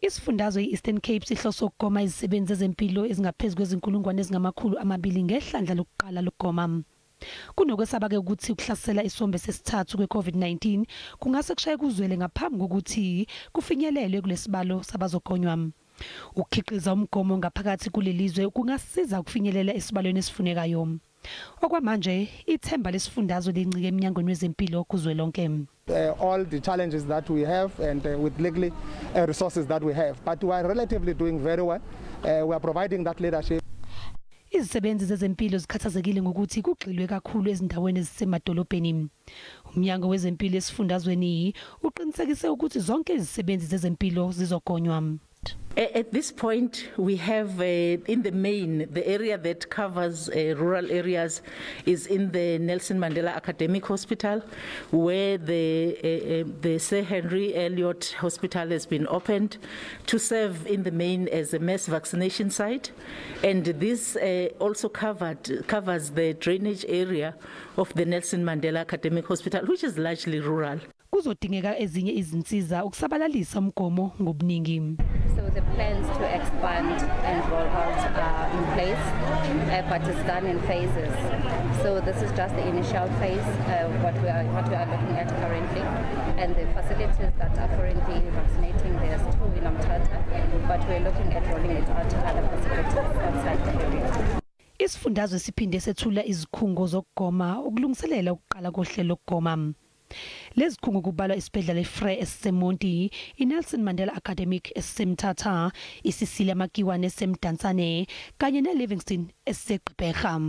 Isifundazwe i-Eastern Cape sihlose ukugoma izisebenzi zezempilo ezingaphezu kwezinkulungwane ezingama-200 ngehlandla lokuqala lokugoma. Kunokwesaba-ke ukuthi ukuhlasela isombe sesithathu kwe-COVID-19 kungase kushaye kuzwele ngaphambi kokuthi kufinyelelwe kulesibalo sabazogonywa. Ukukhiqiza umgomo ngaphakathi kulelizwe kungasiza ukufinyelela esibalweni esifunekayo. Okwamanje ithemba lesifundazwe lincike eminyangweni wezempilo kuzwelonke. All the challenges that we have and with legally resources that we have. But we are relatively doing very well. We are providing that leadership. Izisebenzi zezempilo zikhathazekile ngokuthi kugxilwe kakhulu ezindaweni ezisemadolobheni. Umnyango wezempilo esifundazweni uqinisekise ukuthi zonke izisebenzi zezempilo zizogonywa. At this point, we have in the main, the area that covers rural areas is in the Nelson Mandela Academic Hospital, where the Sir Henry Elliot Hospital has been opened to serve in the main as a mass vaccination site. And this also covers the drainage area of the Nelson Mandela Academic Hospital, which is largely rural. Kuzodingeka ezinye izinsiza ukusabalalisa umgomo ngobuningi. So the plans to expand and roll out are in place, but it's done in phases. So this is just the initial phase, what we are looking at currently, and the facilities that are currently vaccinating. There's two in Umtata, but we're looking at rolling it out to other facilities outside the area. Isifundazwe siphinde sethula izikhungo zokugoma ukulungiselela ukuqala kohlelo lokugoma. Lezi zikhungo kubalwa isibhedlela eFrere esiseMonti, iNelson Mandela Academic esiseMthatha, iCecilia Makiwane eseMdantsane kanye neLivingston esiseGqeberha.